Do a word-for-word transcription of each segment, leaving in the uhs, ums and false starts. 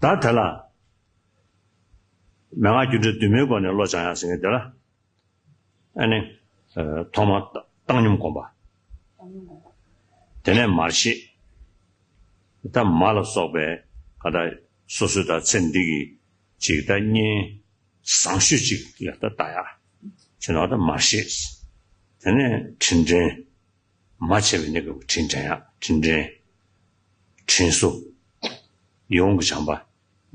ད་དེ་ལ་མན་ངག་རྒྱུ་འབྲས་བདུན་མའི་སྒོ་ནས་བློ་སྦྱང་ཡག་ཟེར་མཁན་དེ་ལ། ཨ་ནི། ཨ། ཐོག་མར་བཏང་སྙོམས་སྒོམ་པ། དེ་ནས་མར་ཤེས། ད་མར་ལ་སོགས་པའི་ག་ད་སོ་སོའི་ད་ཚེ་འདི་གི་ཅིག་ད་གཉེན་བཟང་ཤོས་ཅིག་ལ་ད་ལྟ་ཡག་བྱས་ན་ད་མར་ཤེས། དེ་ནས་དྲིན་དྲན། མ་བྱས་པའི་གནས་སྐབས་ཀྱི་དྲིན་དྲན་ཡག་དྲིན་དྲན། དྲིན་གཟོ། ཡིད་འོང་གི་བྱམས་པ།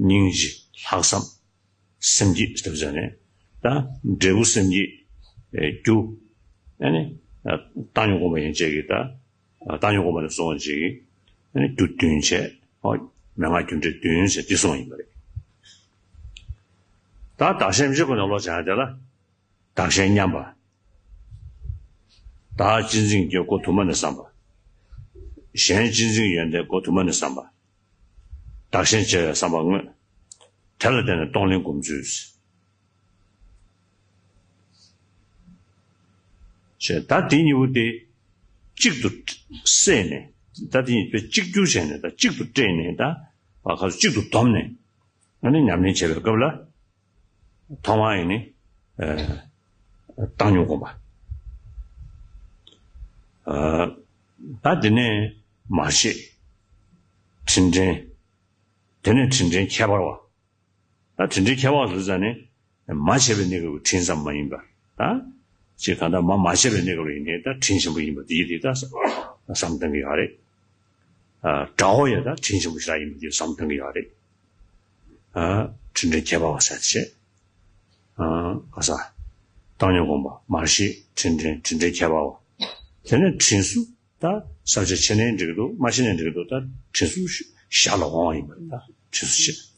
སྙིང་རྗེ། ལྷག་བསམ། སེམས་བསྐྱེད་ཟེར་བ་ནས་ད་འབྲས་བུ་སེམས་བསྐྱེད་རྒྱུ། ཨ་ནི། བཏང་སྙོམས་སྒོམ་པ་ཡན་ཆད་ཀྱི་ད་བཏང་སྙོམས་སྒོམ་པ་ནས་སོང་བ་ཅིག་ཨ་ནི་རྒྱུ་བདུན་བྱས། ཨོ། མན་ངག་རྒྱུ་འབྲས་བདུན་ཟེར་འདི་གསུངས་ཡིན་པ་རེད། ད་བདག་གཞན་བརྗེ་སྒོ་ནས་བློ་སྦྱང་ཡག་དེ་ལ། བདག་གཞན་མཉམ་པ། བདག་གཅེས་འཛིན་གྱི་སྒོ་དུ་མ་ནས་བསམ་པ། གཞན་གཅེས་འཛིན་ཡོན་ཏན་སྒོ་དུ་མ་ནས་བསམ་པ། བདག་གཞན་བརྗེ་བའི་བསམ་པ་དངོས། དེ་ལ་བརྟེན་ནས་གཏོང་ལེན་སྒོམ་ཚུལ། ཞེས་ད་དེ་གཉིས་པོ་དེ་གཅིག་ཏུ་བསྲེས་ནས། ད་དེ་གཉིས་པོ་གཅིག་གྱུར་བྱས་ནས། ད་གཅིག་ཏུ་སྤྲད་ནས། ད་བ་ཁ་གཅིག་ཏུ་བསྡོམས་ནས་ཨ་ནི་ཉམས་ལེན་བྱེད་པའི་སྐབས་ལ། ཐོག་མར་ཡིན་ནི། ཨ། བཏང་སྙོམས་སྒོམ་པ། ཨ། ད་དེ་ནས་མར་ཤེས། དྲིན་དྲན། དེ་ནས་དྲིན་དྲན་ཁྱད་པར་བ། ད་དྲིན་དྲན་ཁྱད་པར་བ་ཟེར་ཙ་ནི། མ་བྱས་པའི་གནས་སྐབས་ཀྱི་དྲིན་ཙམ་མ་ཡིན་པ། ད་ཅིག་གང་ལྟར་མ་མ་བྱས་པའི་གནས་སྐབས་ལ་ཡིན་ནའི་ད་དྲིན་ཆེན་པོ་ཡིན་པ་དེ་ཡིན་ཏེ། ད་བསམ་བཏང་གི་ཡོད་རེད། ཨ། དགྲ་བོ་ཡང་ད་དྲིན་ཆེན་པོ་ཞེ་དྲག་ཡིན་པ་དེ་བསམ་བཏང་གི་ཡོད་རེད། ཨ། དྲིན་དྲན་ཁྱད་པར་བ་ཟེར་བྱས། ཨ། ག་ས། བཏང་སྙོམས་སྒོམ་པ། མར་ཤེས། དྲིན་དྲན། དྲིན་དྲན་ཁྱད་པར་བ། དེ་ནས་དྲིན་གཟོ། ད་བསླབ་བྱ་བྱས་ནའི་འགྲིག་གི་འདུག་མ་བྱས་ནའི་འགྲིག་གི་འདུག་ད་དྲིན་གཟོ་ཞར་ལ་འོང་བ་ཡིན་པ་རེད། ད་དྲིན་གཟོ་བྱས།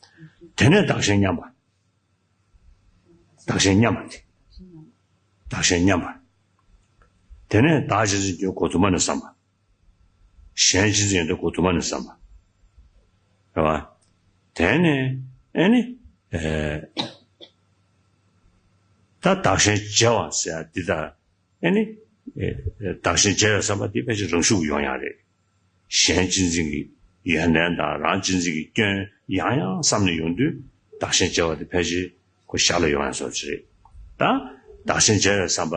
དེ་ནས་བདག་གཞན་མཉམ་པ། བདག་གཞན་མཉམ་པ་དེ། བདག་གཞན་མཉམ་པ། དེ་ནས་བདག་གཅེས་འཛིན་གྱི་སྒོ་དུ་མ་ནས་བསམ་པ། གཞན་གཅེས་འཛིན་ཡོན་ཏན་སྒོ་དུ་མ་ནས་བསམ་པ། རེད་བ། དེ་ནས་ཨ་ནི། ཨེ། ད་བདག་གཞན་བརྗེ་བ་ཟེར་ཡག་འདི་ད། ཨེ་ནི། ཨེ། བདག་གཞན་བརྗེ་བའི་བསམ་པ་འདི་ཕལ་ཆེར་རང་ཤུགས་ཡོང་ཡག་རེད། གཞན་གཅེས་འཛིན་གྱི་ཡོན་ཏན་དང་རང་གཅེས་འཛིན་གྱི་སྐྱོན་ཡང་ཡང་བསམ་ནས་ཡོང་དུས། བདག་གཞན་བརྗེ་བ་དེ་ཕལ་ཆེར་ཁོ་ཞར་ལ་ཡོང་ཡག་བཟོ་ཅིག་རེད། ད་བདག་གཞན་བརྗེ་བའི་བསམ་པ།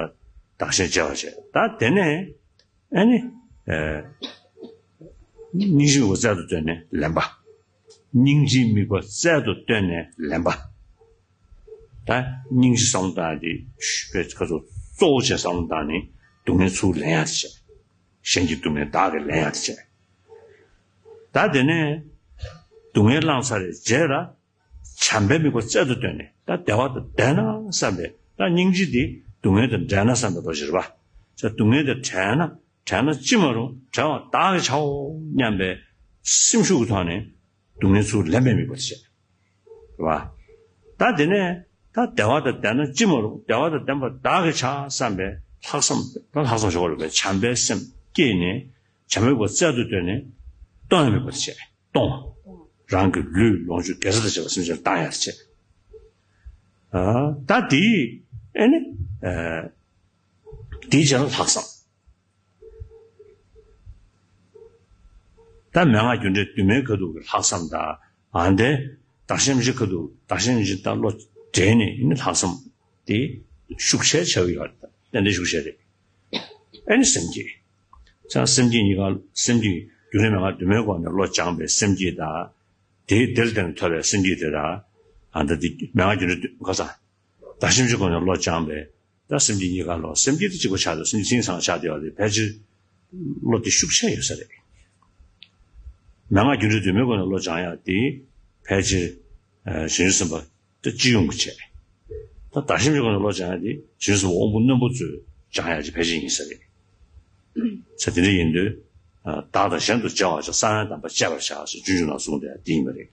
བདག་གཞན་བརྗེ་བ་བྱས། ད་དེ་ནས་ཨ་ནི། ཨེ། སྙིང་རྗེ་དམིགས་པ་རྩལ་དུ་བཏོན་ནས་ལེན་པ། སྙིང་རྗེའི་དམིགས་པ་རྩལ་དུ་བཏོན་ནས་ལེན་པ། ད་སྙིང་རྗེ་བསམ་བློ་བཏང་སྟེ། ཞུ་བའི་ཁ་ཚོ་གཙོ་བོ་བྱས་བསམ་བློ་བཏང་ནས་སྡུག་བསྔལ་ཚུར་ལེན་ཡག་དེ་བྱས། གཞན་གྱི་སྡུག་བསྔལ་བདག་གིས་ལེན་ཡག་དེ་བྱས། ད་དེ་ནས་སྡུག་བསྔལ་བླངས་ཚར་བའི་རྗེས་ལ་བྱམས་པའི་དམིགས་པ་རྩལ་དུ་བཏོན་ནས། ད་བདེ་བ་དང་ལྡན་ན་བསམ་པའི། ད་སྙིང་རྗེ་འདི་སྡུག་བསྔལ་དང་བྲལ་ན་བསམ་པའི་བློ་ཞིག་རེད་པ། ད་སྡུག་བསྔལ་དང་བྲལ་ན། བྲལ་ན་ཅི་མ་རུང་བྲལ་བ་བདག་གིས་བྱའོ་སྙམ་པའི་སེམས་ཤུགས་ཀྱི་ཐོག་ནས་སྡུག་བསྔལ་ཚུར་ལེན་པའི་དམིགས་པ་དེ་བྱས། རེད་པ། ད་དེ་ནས་ད་བདེ་བ་དང་ལྡན་ན་ཅི་མ་རུང་བདེ་བ་དང་ལྡན་པ་བདག་གིས་བྱ་བསམ་པའི་ལྷག་བསམ། ད་ལྷག་བསམ་ཞུ་བ་རེད་པས། བྱམས་པའི་སེམས་བསྐྱེད་ནས་བྱམས་པའི་དམིགས་པ་རྩལ་དུ་བཏོན་ནས་གཏོང་བའི་དམིགས་པ་དེ་བྱས། གཏོང་བ། རང་གི་ལུས་ལོངས་སྤྱོད་དགེ་རྩ་དང་བཅས་པ་སེམས་ཅན་ལ་བཏང་ཡག་དེ་བྱས། ཨ། ད་དེ་ཨེ་ནི། ཨ། དེའི་རྗེས་ལ་ལྷག་བསམ། ད་མན་ངག་རྒྱུ་འབྲས་བདུན་མའི་ཁ་ཐུག་གི་ལྷག་བསམ་དང་། ཨ། འདི་བདག་གཞན་བརྗེ་ཁ་ཐུག་བདག་གཞན་བརྗེ་དང་བློ་འདྲེས་ནས་ཡིན་ན་ལྷག་བསམ་དེ་ཤུགས་ཆེ་ཆགས་ཡོད་རེད། ཏན་ཏན་ཤུགས་ཆེ་རེད། ཨ་ནི་སེམས་བསྐྱེད། ཙང་སེམས་བསྐྱེད་གཉིས་ཀ། སེམས་བསྐྱེད་རྒྱུ་འབྲས་མན་ངག་བདུན་མའི་སྒོ་ནས་བློ་སྦྱངས་པའི་སེམས་བསྐྱེད་དང་། དེའི་དེ་ལ་བརྟེན་ནས་ཐོབ་པའི་སེམས་བསྐྱེད་དེ་དང་། ཨ། ད་དེ་མན་ངག་རྒྱུ་འབྲས་བདུན་ཁ་སང་། བདག་གཞན་བརྗེ་སྒོ་ནས་བློ་སྦྱངས་པའི། ད་སེམས་བསྐྱེད་གཉིས་ཀ་ལོ། སེམས་བསྐྱེད་དེ་གཅིག་པ་ཆགས་ཏེ། སེམས་བསྐྱེད་ཚང་ཆགས་བསྡད་པ་དེ་ཕལ་ཆེར་བློ་དེ་ཤུགས་ཆེ་ཡོད་ས་རེད། མན་ངག་རྒྱུ་འབྲས་བདུན་མའི་སྒོ་ནས་བློ་སྦྱང་ཡག་དེ་ཕལ་ཆེར། ཨ། བྱང་ཆུབ་སེམས་དཔའ་དེ་སྤྱི་ཡོངས་ཀྱི་བྱས། ད་བདག་གཞན་བརྗེ་སྒོ་ནས་བློ་སྦྱང་ཡག་དེ་བྱང་ཆུབ་སེམས་དཔའ་དབང་པོ་རྣོན་པོ་ཚོས་སྦྱང་ཡག་ཅིག་ཕལ་ཆེར་ཡིན་ས་རེད། ས། དེ་འདྲ་ཡིན་དུས། ཨ། བདག་དང་གཞན་དུ་བརྗེ་བར་བྱ། ས་བོན་དམ་པ་བཅད་པར་བྱ་ཟེར་སྤྱོད་འཇུག་ནང་གསུངས་དེ་དེ་ཡིན་པ་རེད།